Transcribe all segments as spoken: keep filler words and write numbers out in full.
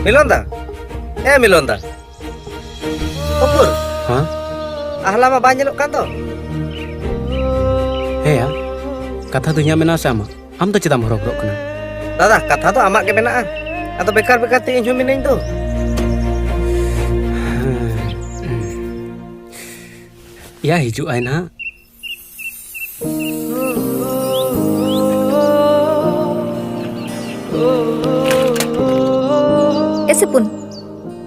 ᱢᱤᱞᱚᱱ ᱫᱟ, ᱮ ᱢᱤᱞᱚᱱ ᱫᱟ, ᱩᱠᱩᱨ? ᱦᱮᱸ? ᱟᱦᱞᱟ ᱢᱟ ᱵᱟᱭ ᱧᱮᱞᱚᱜ ᱠᱟᱱ ᱫᱚ᱾ ᱦᱮᱸᱭᱟ, ᱠᱟᱛᱷᱟ ᱫᱚ ᱤᱧᱟᱹᱜ ᱢᱮᱱᱟᱜᱼᱟ ᱥᱮ ᱟᱢᱟᱜ? ᱟᱢ ᱫᱚ ᱪᱮᱫᱟᱜ ᱮᱢ ᱦᱚᱨᱚᱵᱚᱨᱚᱜ ᱠᱟᱱᱟ? ᱫᱟᱫᱟ, ᱠᱟᱛᱷᱟ ᱫᱚ ᱟᱢᱟᱜ ᱜᱮ ᱢᱮᱱᱟᱜᱼᱟ, ᱟᱫᱚ ᱵᱮᱠᱟᱨ ᱵᱮᱠᱟᱨ ᱛᱮ ᱤᱧ ᱦᱚᱸ ᱢᱤᱱᱟᱹᱧ ᱫᱚ᱾ ᱭᱟ, ᱦᱤᱡᱩᱜ ᱟᱭ ᱱᱟᱦᱟᱜ᱾ ᱮ ᱥᱤᱯᱩᱱ,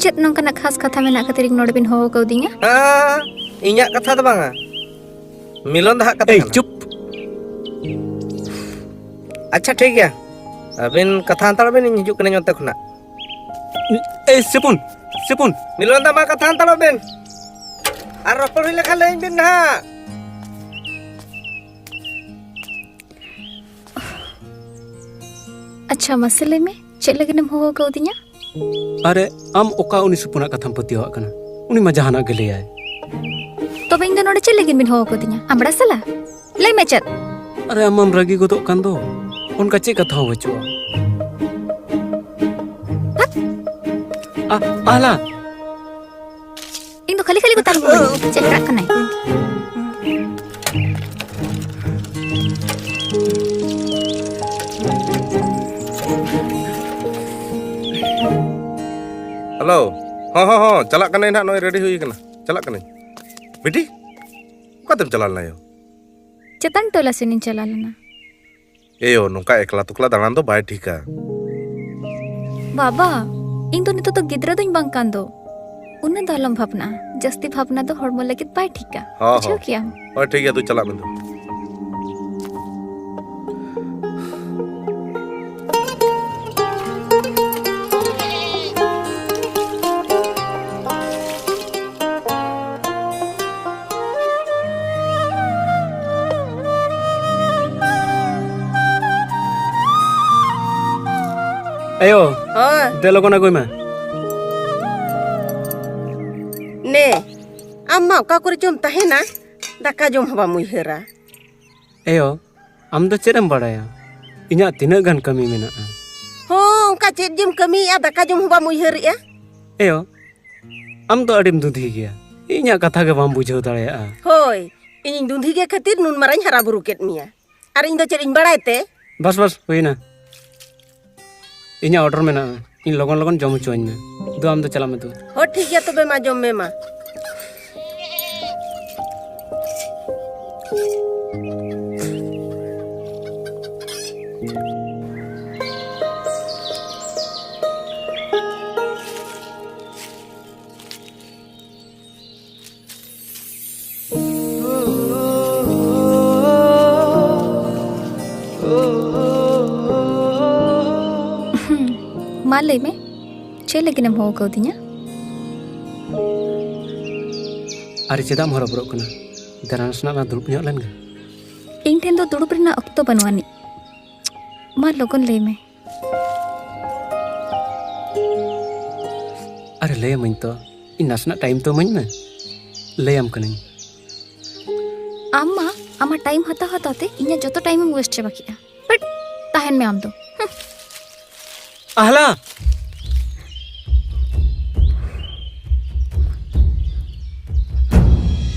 ᱪᱮᱫ ᱱᱚᱝᱠᱟᱱᱟᱜ ᱠᱷᱟᱥ ᱠᱟᱛᱷᱟ ᱢᱮᱱᱟᱜ ᱠᱷᱟᱹᱛᱤᱨ ᱤᱧ ᱱᱚᱰᱮ ᱵᱤᱱ ᱦᱚᱦᱚ ᱠᱟᱣᱫᱤᱧᱟ? ᱦᱮᱸ, ᱤᱧᱟᱹᱜ ᱠᱟᱛᱷᱟ ᱫᱚ ᱵᱟᱝᱟ, ᱢᱤᱞᱚᱱ ᱫᱟ ᱦᱟᱜ ᱠᱟᱛᱷᱟ ᱮᱭ, ᱠᱟᱱᱟ᱾ ᱪᱩᱯ! ᱟᱪᱪᱷᱟ, ᱴᱷᱤᱠ ᱜᱮᱭᱟ, ᱟᱹᱵᱤᱱ ᱠᱟᱛᱷᱟ ᱦᱟᱛᱟᱲ ᱵᱤᱱ, ᱤᱧ ᱦᱤᱡᱩᱜ ᱠᱟᱹᱱᱟᱹᱧ ᱚᱱᱛᱮ ᱠᱷᱚᱱᱟᱜ᱾ ᱮᱭ, ᱥᱤᱯᱩᱱ, ᱥᱤᱯᱩᱱ! ᱢᱤᱞᱚᱱ ᱫᱟ, ᱢᱟ ᱠᱟᱛᱷᱟ ᱦᱟᱛᱟᱲᱚᱜ ᱵᱤᱱ, ᱟᱨ ᱨᱚᱯᱚᱲ ᱦᱩᱭ ᱞᱮᱠᱷᱟᱱ ᱞᱟᱹᱭᱟᱹᱧ ᱵᱤᱱ ᱱᱟᱦᱟᱜ᱾ ᱟᱪᱪᱷᱟ, ᱢᱟᱥᱮ ᱞᱟᱹᱭ ᱢᱮ, ᱪᱮᱫ ᱞᱟᱹᱜᱤᱫ ᱮᱢ ᱦᱚᱦᱚ ᱠᱟᱣᱫᱤᱧᱟ? ᱟᱨᱮ, ᱟᱢ ᱚᱠᱟ ᱩᱱᱤ ᱥᱩᱯᱩᱱᱟᱜ ᱠᱟᱛᱷᱟᱢ ᱯᱟᱹᱛᱭᱟᱹᱣᱟᱜ ᱠᱟᱱᱟ? ᱩᱱᱤ ᱢᱟ ᱡᱟᱦᱟᱱᱟᱜ ᱜᱮ ᱞᱟᱹᱭᱟᱭ᱾ ᱛᱚᱵᱮ ᱤᱧ ᱫᱚ ᱱᱚᱰᱮ ᱪᱮᱫ ᱞᱟᱹᱜᱤᱫ ᱵᱤᱱ ᱦᱚᱦᱚ ᱠᱟᱣᱫᱤᱧᱟ? ᱟᱢᱲᱟ ᱥᱟᱞᱟ? ᱞᱟᱹᱭ ᱢᱮ ᱪᱮᱫ? ᱟᱨᱮ, ᱟᱢ ᱢᱟᱢ ᱨᱟᱹᱜᱤ ᱜᱚᱫᱚᱜ ᱠᱟᱱ ᱫᱚ, ᱚᱱᱠᱟ ᱪᱮᱫ ᱠᱟᱛᱷᱟ ᱦᱚᱸ ᱵᱟᱹᱪᱩᱜᱼᱟ᱾ ᱦᱟᱴ! ᱟ, ᱟᱦᱞᱟ! ᱤᱧ ᱫᱚ ᱠᱷᱟᱹᱞᱤ ᱠᱷᱟᱹᱞᱤ ᱠᱚ ᱛᱟᱞ ᱠᱚᱣᱟᱧ᱾ ᱪᱮᱫ ᱠᱟᱜ ᱠᱟᱱᱟᱭ? ᱦᱮᱞᱳ᱾ ᱦᱚᱸ, ᱦᱚᱸ, ᱦᱚᱸ, ᱪᱟᱞᱟᱜ ᱠᱟᱹᱱᱟᱹᱧ ᱱᱟᱦᱟᱜ, ᱱᱚᱜᱼᱚᱭ ᱨᱮᱰᱤ ᱦᱩᱭ ᱠᱟᱱᱟ, ᱪᱟᱞᱟᱜ ᱠᱟᱹᱱᱟᱹᱧ᱾ ᱵᱤᱴᱤ, ᱚᱠᱟᱛᱮᱢ ᱪᱟᱞᱟᱣ ᱞᱮᱱᱟ ᱭᱳ? ᱪᱮᱛᱟᱱ ᱴᱚᱞᱟ ᱥᱮᱱᱤᱧ ᱪᱟᱞᱟᱣ ᱞᱮᱱᱟ᱾ ᱮᱭᱳ, ᱱᱚᱝᱠᱟ ᱮᱠᱞᱟ ᱛᱩᱠᱞᱟ ᱫᱟᱬᱟᱱ ᱫᱚ ᱵᱟᱭ ᱴᱷᱤᱠᱟ᱾ ᱵᱟᱵᱟ, ᱤᱧ ᱫᱚ ᱱᱤᱛᱚᱜ ᱫᱚ ᱜᱤᱫᱽᱨᱟᱹ ᱫᱚᱧ ᱵᱟᱝ ᱠᱟᱱ ᱫᱚ᱾ ᱩᱱᱟᱹᱜ ᱫᱚ ᱟᱞᱚᱢ ᱵᱷᱟᱵᱽᱱᱟᱜᱼᱟ᱾ ᱡᱟᱹᱥᱛᱤ ᱵᱷᱟᱵᱽᱱᱟ ᱫᱚ ᱦᱚᱲᱢᱚ ᱞᱟᱹᱜᱤᱫ ᱵᱟᱭ ᱴᱷᱤᱠᱟ᱾ ᱦᱚᱸ, ᱵᱩᱡᱷᱟᱹᱣ ᱦᱚᱸ᱾ ᱠᱮᱭᱟᱢ? ᱦᱳᱭ, ᱴᱷᱤᱠ ᱜᱮᱭᱟ, ᱫᱩ ᱪᱟᱞᱟᱜ ᱢᱮ ᱫᱩ᱾ ᱮᱭᱳ, ᱦᱳᱭ᱾ ᱫᱮ ᱞᱚᱜᱚᱱ ᱟᱹᱜᱩᱭ ᱢᱮ᱾ ᱱᱮ, ᱟᱢ ᱢᱟ ᱚᱠᱟ ᱠᱚᱨᱮ ᱪᱚᱢ ᱛᱟᱦᱮᱱᱟ, ᱫᱟᱠᱟ ᱡᱚᱢ ᱦᱚᱸ ᱵᱟᱢ ᱩᱭᱦᱟᱹᱨᱟ᱾ ᱮᱭᱳ, ᱟᱢ ᱫᱚ ᱪᱮᱫ ᱮᱢ ᱵᱟᱲᱟᱭᱟ? ᱤᱧᱟᱹᱜ ᱛᱤᱱᱟᱹᱜ ᱜᱟᱱ ᱠᱟᱹᱢᱤ ᱢᱮᱱᱟᱜᱼᱟ᱾ ᱦᱚᱸ, ᱚᱱᱠᱟ ᱪᱮᱫ ᱡᱮᱢ ᱠᱟᱹᱢᱤᱭᱮᱫᱼᱟ, ᱫᱟᱠᱟ ᱡᱚᱢ ᱦᱚᱸ ᱵᱟᱢ ᱩᱭᱦᱟᱹᱨᱮᱫᱼᱟ? ᱮᱭᱳ, ᱟᱢ ᱫᱚ ᱟᱹᱰᱤᱢ ᱫᱩᱫᱷᱤ ᱜᱮᱭᱟ᱾ ᱤᱧᱟᱹᱜ ᱠᱟᱛᱷᱟ ᱜᱮ ᱵᱟᱢ ᱵᱩᱡᱷᱟᱹᱣ ᱫᱟᱲᱮᱭᱟᱜᱼᱟ᱾ ᱦᱳᱭ, ᱤᱧᱤᱧ ᱫᱩᱫᱷᱤ ᱜᱮ ᱠᱷᱟᱹᱛᱤᱨ ᱱᱩᱱ ᱢᱟᱨᱟᱝ ᱦᱟᱨᱟ ᱵᱩᱨᱩ ᱠᱮᱫ ᱢᱮᱭᱟ᱾ ᱟᱨ ᱤᱧ ᱫᱚ ᱪᱮᱫ ᱤᱧ ᱵᱟᱲᱟᱭ ᱛᱮ? ᱵᱟᱥ, ᱵᱟᱥ, ᱦᱩᱭᱱᱟ᱾ ᱤᱧᱟᱹᱜ ᱚᱰᱟᱨ ᱢᱮᱱᱟᱜᱼᱟ, ᱤᱧ ᱞᱚᱜᱚᱱ ᱞᱚᱜᱚᱱ ᱡᱚᱢ ᱦᱚᱪᱚᱣᱟᱹᱧ ᱢᱮ᱾ ᱫᱩ, ᱟᱢ ᱫᱚ ᱪᱟᱞᱟᱜ ᱢᱮ ᱫᱩ᱾ ᱦᱚᱸ, ᱴᱷᱤᱠ ᱜᱮᱭᱟ, ᱛᱚᱵᱮ ᱢᱟ, ᱡᱚᱢ ᱢᱮ ᱢᱟ᱾ ᱢᱟ ᱞᱟᱹᱭ ᱢᱮ, ᱪᱮᱫ ᱞᱟᱹᱜᱤᱫ ᱮᱢ ᱦᱚᱦᱚ ᱠᱟᱣᱫᱤᱧᱟ? ᱟᱨ ᱪᱮᱫᱟᱜ ᱮᱢ ᱦᱚᱨᱚᱵᱚᱨᱚᱜ ᱠᱟᱱᱟ? ᱫᱮᱞᱟ ᱱᱟᱥᱮᱱᱟᱜ ᱞᱟᱝ ᱫᱩᱲᱩᱵ ᱧᱚᱜ ᱞᱮᱱ ᱜᱮ᱾ ᱤᱧ ᱴᱷᱮᱱ ᱫᱚ ᱫᱩᱲᱩᱵ ᱨᱮᱱᱟᱜ ᱚᱠᱛᱚ ᱵᱟᱹᱱᱩᱜ ᱟᱹᱱᱤᱡ᱾ ᱢᱟ ᱞᱚᱜᱚᱱ ᱞᱟᱹᱭ ᱢᱮ᱾ ᱟᱨᱮ ᱞᱟᱹᱭ ᱟᱹᱢᱟᱹᱧ ᱛᱚ, ᱤᱧ ᱱᱟᱥᱮᱱᱟᱜ ᱴᱟᱭᱤᱢ ᱛᱚ ᱤᱢᱟᱹᱧ ᱢᱮ, ᱞᱟᱹᱭ ᱟᱢ ᱠᱟᱹᱱᱟᱹᱧ᱾ ᱟᱢ ᱢᱟ ᱟᱢᱟᱜ ᱴᱟᱭᱤᱢ ᱦᱟᱛᱟᱣ ᱦᱟᱛᱟᱣ ᱛᱮ ᱤᱧᱟᱹᱜ ᱡᱚᱛᱚ ᱴᱟᱭᱤᱢ ᱮᱢ ᱣᱮᱥᱴ ᱪᱟᱵᱟ ᱠᱮᱫᱼᱟ᱾ ᱵᱟᱴ ᱛᱟᱦᱮᱱ ᱢᱮ ᱟᱢ ᱫᱚ᱾ ᱦᱩᱸ᱾ ᱟᱦᱞᱟ!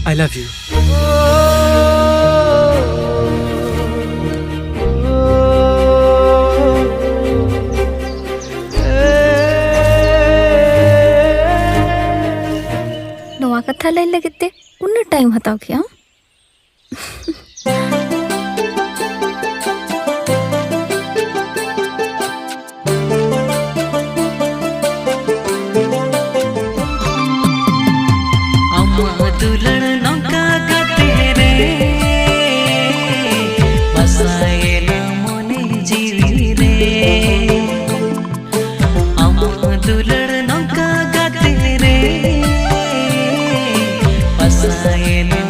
I love you. ᱱᱚᱣᱟ ᱠᱟᱛᱷᱟ ᱞᱟᱹᱭ ᱞᱟᱹᱜᱤᱫ ᱛᱮ ᱩᱱᱟᱹᱜ ᱴᱟᱭᱤᱢ ᱦᱟᱛᱟᱣ ᱠᱮᱜᱼᱟᱢ? ᱟᱢᱟᱜ ᱫᱩᱞᱟᱹᱲ ᱱᱚᱝᱠᱟ ᱠᱟᱛᱮ ᱨᱮ ᱵᱟᱥᱟᱭᱮᱱᱟ ᱢᱚᱱᱮ ᱡᱤᱣᱤ ᱨᱮ᱾ ᱟᱢᱟᱜ ᱫᱩᱞᱟᱹᱲ ᱱᱚᱝᱠᱟ ᱠᱟᱛᱮ ᱨᱮ ᱵᱟᱥᱟᱭᱮᱱᱟ